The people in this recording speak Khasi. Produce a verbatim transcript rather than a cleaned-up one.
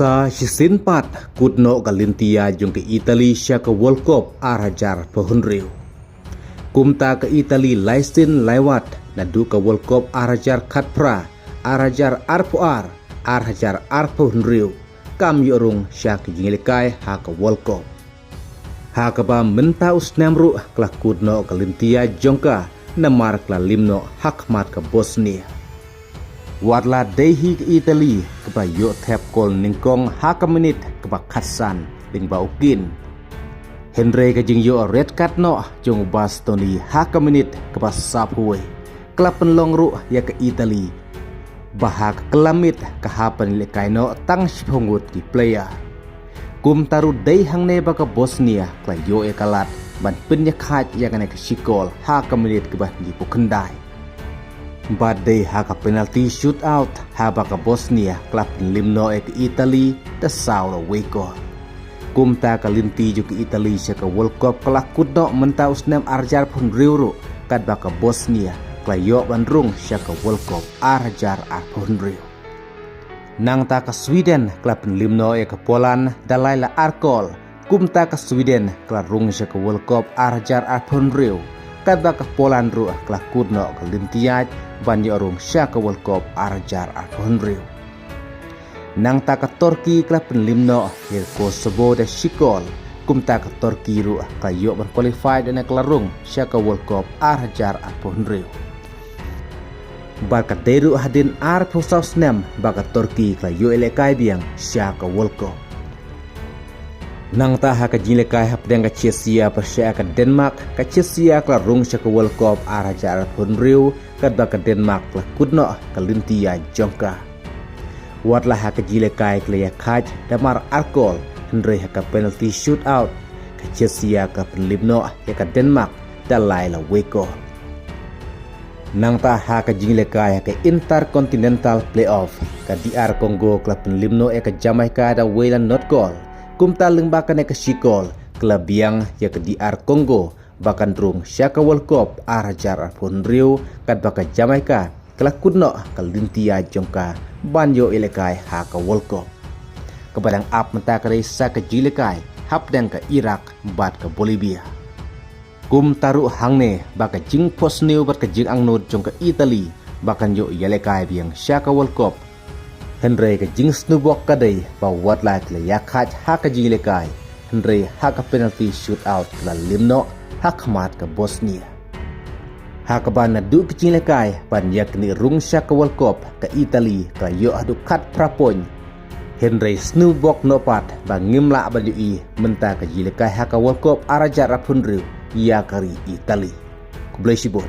Sa shisien pat kut noh ka lynti ïa jong ka Italy sha ka World Cup ar hajar arphew hynriew. Kumta ka Italy lai sien lai wat naduh ka World Cup ar hajar khatphra, ar hajar arphew ar, ar hajar arphew hynriew kam ïoh rung sha ka jingïalehkai ha ka World Cup. Ha kaba mynta u snem ruh ka la kut noh ka lynti ïa jong ka namar ka la lim noh ha khmat ka Bosnia. Wat la dei hi ka Italy kaba ïoh thep kol nyngkong ha ka minit kaba khatsan lyngba u Kean. Hynrei ka jingïoh red card noh jong u Bastoni ha ka minit kaba saphew wei ka la pynlong ruh ïa ka Italy ba ha ka kylla miet ka hap ban ïalehkai noh tang shiphew ngut ki player. Kumta ruh dei hangne ba ka Bosnia ka la ïoh ïa ka lad ban pynïakhaid ïa kane ka shikol ha ka minit kaba hynriewphew khyndai. Bad dei ha ka penalty shootout haba ka Bosnia ka la pynlim noh ïa ka Italy da saw la wei kol. Kumta ka lynti jong ka Italy sha ka World Cup ka la kut noh mynta u snem ar hajar arphew hynriew ruh, katba ka Bosnia ka la ïoh ban rung sha ka World Cup ar hajar arphew hynriew. Nangta ka Sweden ka la pynlim noh ïa ka Poland da lai la ar kol. Kumta ka Sweden ka la rung sha ka World Cup ar hajar arphew hynriew, katba ka Poland ruh ka la kut noh ka lynti ïaid ban ïoh rung sha ka World Cup ar hajar arphew hynriew. Nangta ka Turkey ka la pynlim noh ïa ka Kosovo da shikol. Kumta ka Turkey ruh ka la ïoh ban qualify da ne ka la rung sha ka World Cup ar hajar arphew hynriew. Bad ka dei ruh hadien arphew saw snem ba ka Turkey ka la ïoh ïalehkai biang sha ka World Cup. Nangta ha ka jingïalehkai hapdeng ka Chechia pyrshah ïa ka Denmark, ka Chechia ka la rung sha ka World Cup ar hajar arphew hynriew, katba ka Denmark ka la kut noh ka lynti ïaid jong ka. Wat la ha ka jingïalehkai ka la ïakhaid da mar ar kol, hynrei ha ka penalty shootout ka Chechia ka la pynlim noh ïa ka Denmark da lai la wei kol. Nangta ha ka jingïalehkai ha ka Intercontinental Playoff, ka D R Congo ka la pynlim noh ïa ka Jamaica da wei la nod kol. Kumta lyngba kane ka shikol ka la biang ïa ka D R Congo ba kan rung sha ka World Cup ar hajar arphew hynriew, katba ka Jamaica ka la kut noh ka lynti ïaid jong ka ban ïoh ïalehkai ha ka World Cup. Kaba dang ap mynta ka dei sa ka jingïalehkai hapdeng ka Iraq bad ka Bolivia. Kumta ruh hangne ba ka jingphohsniew bad ka jingangnud jong ka Italy ba kan ïoh ïalehkai biang sha ka World Cup. Hynrei ka jingsngewbok ka dei ba wat la ki la ïakhaid ha ka jingïalehkai, hynrei ha ka penalty shootout ka la lim noh ha khmat ka Bosnia. Ha kaba naduh ka jingïalehkai ban ïaknieh rung sha ka World Cup, ka Italy ka la ïoh haduh khatphra point. Hynrei sngewbok noh pat ba ngim lah ban ïohi mynta ka jingïalehkai ha ka World Cup ar hajar arphew hynriew ïa ka ri Italy. Khublei shibun.